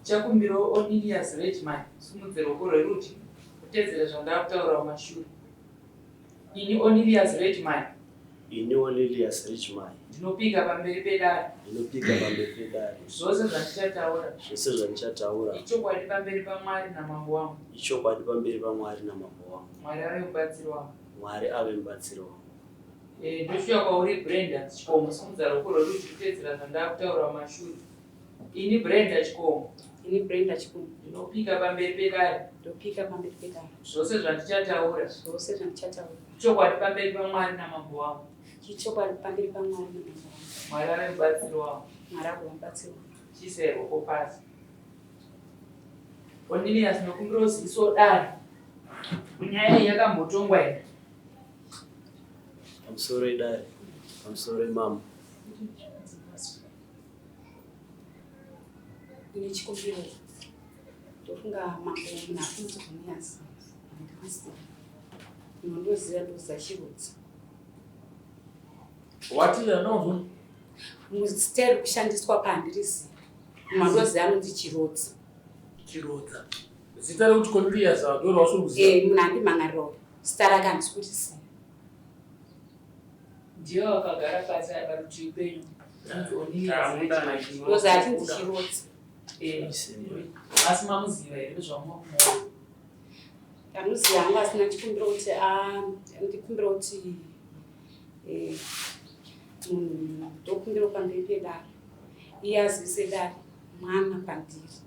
Chakumbiro Onilias Regman, simudze ruoko rwerudyi utedzere zvandava kutaura kumashure. Ini Onilias Regman. Ini Onilias Richman. Ndinopika pamberi pedare. Ndinopika pamberi pedare. Zvose zvandichataura. Zvose zvandichataura. Ichokwadi pamberi paMwari namambo wangu. Ichokwadi pamberi paMwari namambo wangu. Mwari ave mubatsiri wangu. Mwari ave mubatsiri wangu. Eh, ndoshuya kwauri Brenda Chikomo, simudza ruoko rwerudyi kutedzera zvandakutaura mumashure. Ini Brenda Chikomo. Ini Brenda Chikomo. Ndinopika pamberi pedare. Ndopika pamberi pedare. Zvose zvandichataura. Zvose zvandichataura. Chokwadi pamberi paMwari namambo wangu. Chichokwadi pamberi paMwari namambo wangu. Mwari ave mubatsiri wangu. Mwari ave mubatsiri wangu. Chiisai ruoko pasi. Onilias ndinokumbira uzivisewo dare. Nyaya iyi yakambotongwa here? Pamusoro idare. Pamusoro imambo. Ndine chikumbiro. Ndofunga mambo munhu akunzi Oniyasi. Handikuziva. Munondoziva ndoziva Chirudzi. Wati anonzwa? Muzita iri kushandiswa pahandiriziva. Munhu andoziva anonzi Chirodza. Chirodza. Zita rekuti Cornelius ndoro rausiri kuziva? Eh, munhu andimhan'arira zita rake handisi kuriziva. Ndiye wakagara pasi apa rutivi penyu. Ndozi achinzi Chirodza. Eh, asi mamuziva here zvamunomuona? Ndamuziva hangu asina chikumbiro kuti ah, ndikumbira kuti eh, munhu ndokumbira pamberi pedare iye azivise dare mwana kwandiri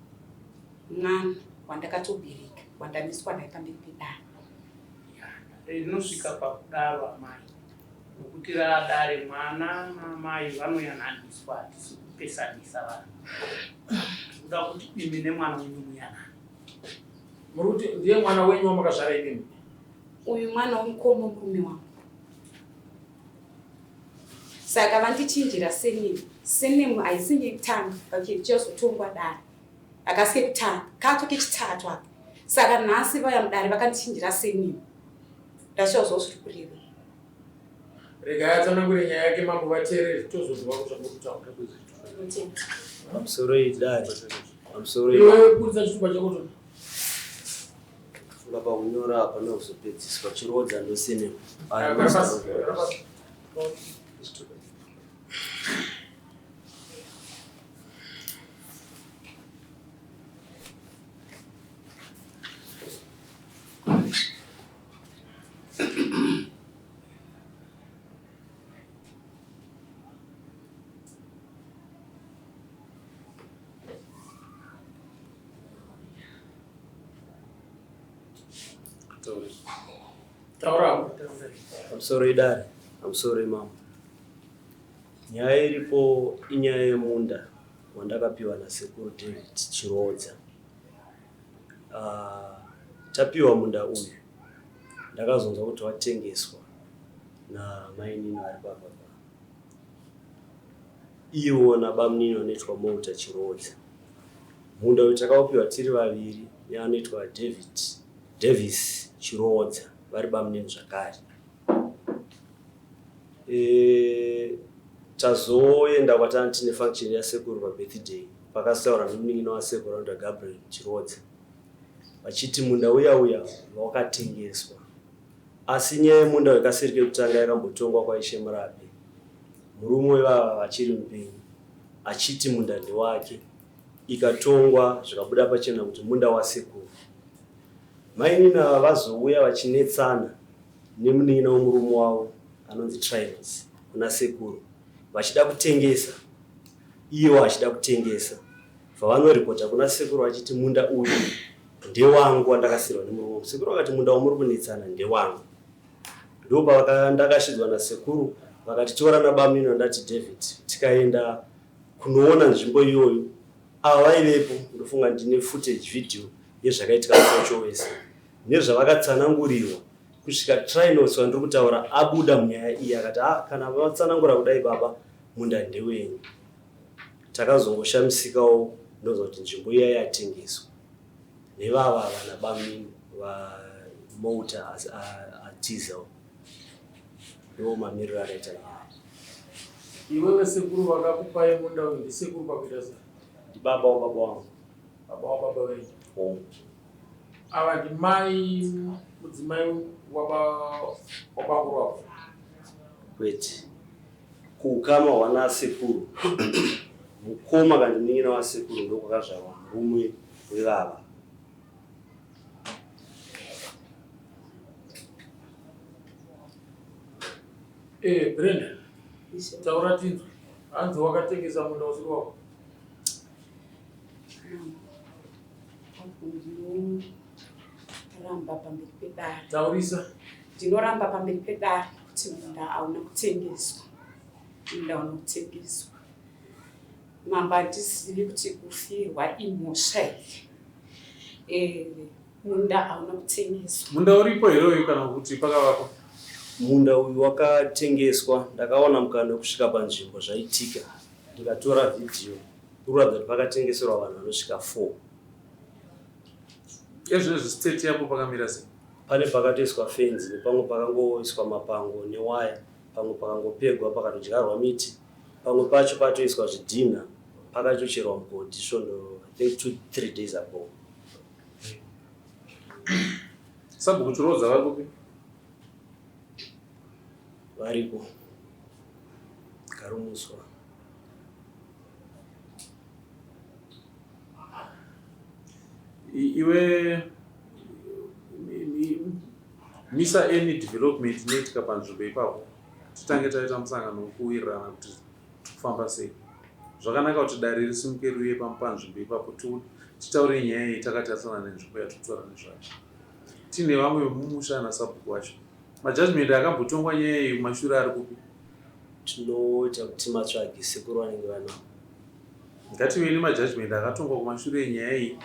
mwana wandakatobereka wandamiswa naye pamberi pedare. Rinosvika pakudaro amai nokuti raadare mwana namai vanoyananiswa hatisi kupesanisa vanhu tikuda kuti imi nemwana wenyu muyanane. Muri kuti ndiye mwana wenyu wamakazvara imimi? Uyu mwana wemukoma murume wangu. Saka vandichinjira surname. Surname haisi yekutanga okay chozotongwa dare. Hakasi kekutanga kato kechitatu aka. Saka nhasi vauya mudare vakandichinjira surname. Ndashaya zviri kureva. Regai atsanangure nyaya yake mambo vateerere tozonzwa zvamuri kutaura. Pamusoro idare. Pamusoro Iwe buritsa chitupa chako to. Funga pakunyora hapana kuzopedziswa chirodza ndosine. Pamusoro idare, pamusoro imambo. Nyaya iripo inyaya yemunda wandakapiwa nasekuru David Chirodza. Uh, tapiwa munda uyu ndakazonzwa kuti watengeswa namainini vari papa pa ivo nabamunini vanoitwa Mouta Chirodza. Munda uyu takaupiwa tiri vaviri neanoitwa David Davis Chirodza vari bamunini zvakare. E, tazoenda kwatanga tine function yasekuru pabirthday pakasaura nemunin'ina wasekuru anoitwa Gabriel Chirodza vachiti munda uya uya wakatengeswa asi nyaya yemunda wekasiri kekutanga yakambotongwa kwaIshe Murape murume wevava vachiri mupenyu achiti munda ndewake ikatongwa zvikabuda pachena kuti munda wasekuru. Mainini ava vazouya vachinetsana nemunin'ina wemurume wavo anonzi Trinos kuna sekuru vachida kutengesa iyewo achida kutengesa bvavanoripota kuna sekuru vachiti munda uyu ndewangu wandakasirwa nemurume wangu. Sekuru vakati munda wamuri kunetsana ndewangu. Ndopavakandakashidzwa nasekuru vakatitora nabamunini vandati David tikaenda kunoona nzvimbo iyoyo. Ava vaivepo ndofunga ndine footage video yezvakaitika mukocho wese nezvavakatsanangurirwa kusvika Trinos wandiri kutaura abuda munyaya iyi akati ah, kana vatsanangura kudai baba munda ndewenyu. Takazongoshamisikawo ndonzwa kuti nzvimbo iya yatengeswa nevava vana bamnini vamouta atizawo ndo mamiriro akaita nyaya. Iwewe sekuru vakakupai munda uyu ndisekuru pakuita sei? Ndibaba wababa wangu. Baba wababa venyu. Hongu. Ava ndimai mudzimai wabanguru wako. Kwete. Kuukama hwana sekuru mukoma kana munin'ina wasekuru ndokwakazvarwa murume wevava. Eh, Brenda, taura tinzwe. Hanzi wakatengesa munda usiri wako. Ndinoramba pamberi pedare. Taurisa. Ndinoramba pamberi pedare kuti munda hauna kutengeswa. Munda hauna kutengeswa. Mambo handizivi kuti kufirwa imhosva here. Eh, munda hauna kutengeswa. Munda uripo here uyu kana kuti pakavakwa? Munda uyu wakatengeswa, ndakawana mukana wekusvika panzvimbo zvaitika ndikatora vhidhiyo kuratidza kuti pakatengeserwa vanhu vanosvika 4. Ezvinezvi state yapo pakamira sei? Pane pakatoiswa fenzi nepamwe pakangoiswa mapango newaya, pamwe pakangopegwa pakatodyarwa miti, pamwe pacho patoiswa zvidhinha, pakatocherwa mugodhi svondo I think 2 3 days ago. Sabhuku Chiroodza vari kupi? Variko. Karumuswa. Iwe misa any development inoitika panzvimbo ipapo titange taita musangano wekuwirirana kuti tikufamba sei. Zvakanaka kuti dare risimuke riuye panzvimbo ipapo titaure nyaya iyi takatarisana nenzvimbo yatiri kutaura nezvayo. Tine vamwe vemumusha nasabhuku wacho. Majudgment akambotongwa nyaya iyi kumashure ari kupi? Tinoita kuti timatsvage sekuru vanenge vanawo. Ngative nemajudgment akatongwa kumashure enyaya iyi.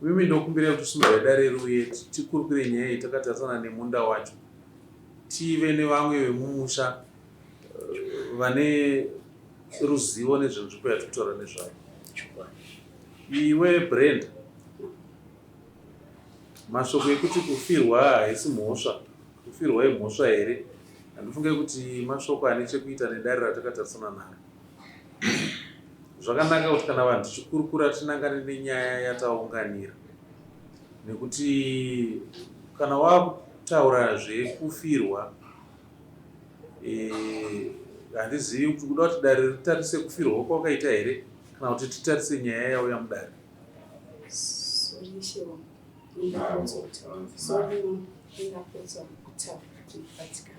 Imimi ndokumbira kuti simudzai dare riuye tikurukure nyaya iyi takatarisana nemunda wacho. Tive nevamwe vemumusha vane ruzivo nezvenzvimbo yatiri kutaura nezvayo. Iwe Brenda, mashoko ekuti kufirwa haisi mhosva, kufirwa imhosva here? Handifunge kuti mashoko ane chekuita nedare ratakatarisana naro. Zvakanaka kuti kana vanhu tichikurukura tinangane nenyaya yataunganira, nekuti kana wakutaura zvekufirwa handizivi kuti kuda kuti dare ritarise kufirwa kwakaita here kana kuti titarise nyaya yauya mudare. Sorry, Ishe wangu. Ndingapotsa kutaura. Sorry, ma'am. Ndingapotsa kutaura kuti ndibatikane.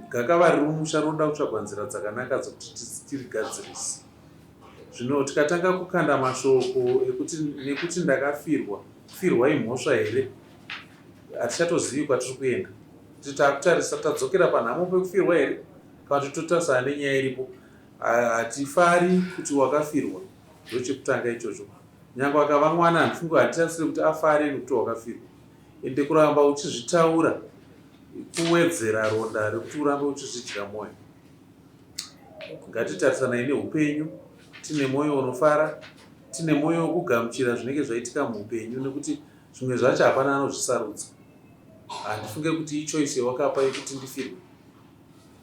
Gakava riri mumusha rinoda kutsvagwa nzira dzakanaka dzekuti tirigadzirise. Zvino tikatanga kukanda mashoko ekuti nekuti ndakafirwa, kufirwa imhosva here? Hatichatozivi kwatiri kuenda. Kuti takutarisa tadzokera panhamo pekufirwa here kana kuti totarisana nenyaya iripo. Hatifari kuti wakafirwa, ndochekutanga ichocho. Nyangwe akava mwana handifungi handitarisire kuti afare nekuti wakafirwa. Ende kuramba uchizvitaura kuwedzera ronda rekuti urambe uchizvidya mwoyo. Ngatitarisanai neupenyu tine mwoyo unofara, tine mwoyo wekugamuchira zvinenge zvaitika muupenyu nekuti zvimwe zvacho hapana anozvisarudza. Handifunge kuti ichoice yawakapa yekuti ndifirwe.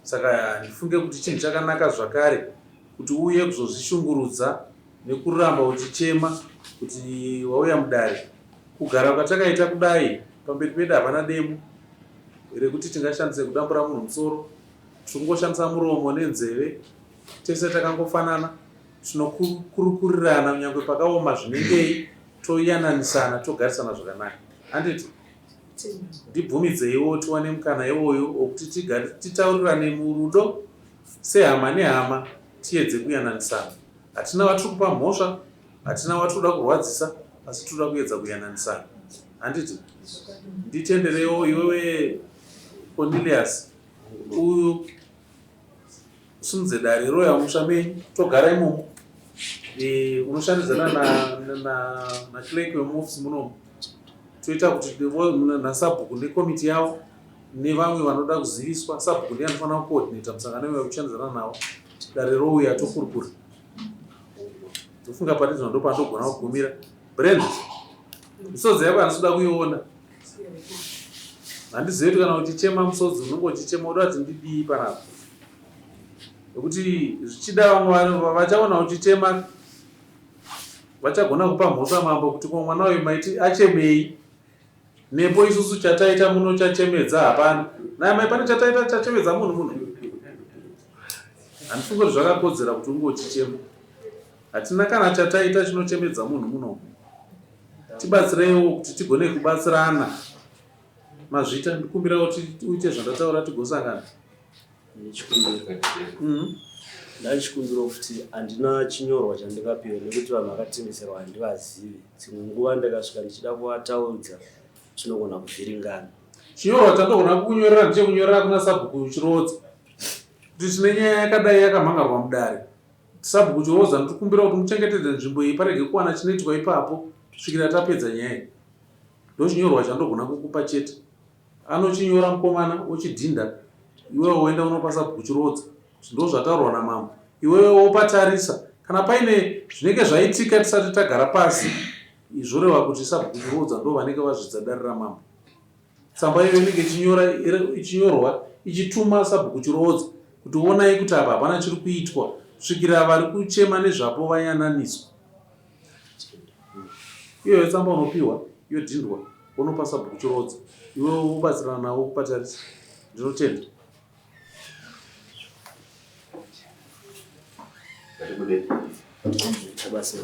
Saka handifunge kuti chinhu chakanaka zvakare kuti uuye kuzozvishungurudza nekuramba uchichema kuti wauya mudare. Kugara kwatakaita kudai pamberi pedu hapana demo rekuti tingashandise kudambura munhu musoro. Tiri kungoshandisa muromo nenzeve, tese takangofanana. Tinokurukurirana kunyangwe pakaoma zvinengei, toyananisana, togarisana zvakanaka. Handiti? Ndibvumidzeiwo tiwane mukana iwoyo wokuti titaurirane murudo sehama nehama, tiedze kuyananisana. Hatina watiri kupa mhosva, hatina watiri kuda kurwadzisa, asi tiri kuda kuedza kuyananisana. Handiti? Nditenderewo iwewe Cornelius uyu simudze dare roya musha menyu togara imomo. Unoshandidzana naclerk wemuofisi munomu, toita kuti nasabhuku nekomiti yavo nevamwe vanoda kuziviswa. Sabhuku ndiye anofanira kucoordinata musangano iwayo kushandidzana navo, dare rouya tokurukura. Ndofunga pane zvino ndopandogona kugumira. Brenda, misodzi yako handisi kuda kuiona. Handizivi kuti kana uchichema musodzi unenge uchichema uda kuti ndidii panapa, nekuti zvichida vamwe vachaona uchichema. Vachagona kupa mhosva mambo kuti ko mwana uyu maiti achemei nepo isusu chataita muno chachemedza hapana. Naye mai pane chataita chachemedza munhu muno. Handifungi kuti zvakakodzera kuti unge uchichema. Hatina kana chataita chinochemedza munhu muno. Tibatsireiwo kuti tigone kubatsirana. Mazvita, ndikumbira kuti uite zvandataura tigosangana. Nechikumbiro. Ndachikumbira kuti handina chinyorwa chandingapiwa nekuti vanhu vakatengeserwa handivazivi. Dzimwe nguva ndikasvika ndichida kuvataudza tinogona kuvhiringana. Chinyorwa chandogona kukunyorera ndechekunyorera kuna sabhuku Chiroodza kuti tine nyaya yakadai yakamhangarwa mudare. Sabhuku Chiroodza ndikumbira kuti muchengetedze nzvimbo iyi parege kuwana chinoitwa ipapo kusvikira tapedza nyaya iyi. Ndochinyorwa chandogona kukupa chete. Anochinyora mukomana ochidhinda iwewe woenda unopa sabhuku Chiroodza kuti ndozvataurwa namambo. Iwewe wopatarisa kana paine zvinenge zvaitika tisati tagara pasi zvoreva kuti sabhuku Chiroodza ndo vanenge vazvidza dare ramambo. Tsamba iyo inenge ichinyorwa ichituma sabhuku Chiroodza kuti onai kuti apa hapana chiri kuitwa kusvikira vari kuchema nezvapo vayananiswa. Iyoyo tsamba unopiwa yodhindwa wonopa sabhuku Chiroodza iwe wobatsirana navo kupatarisa. Ndinotenda. Basa.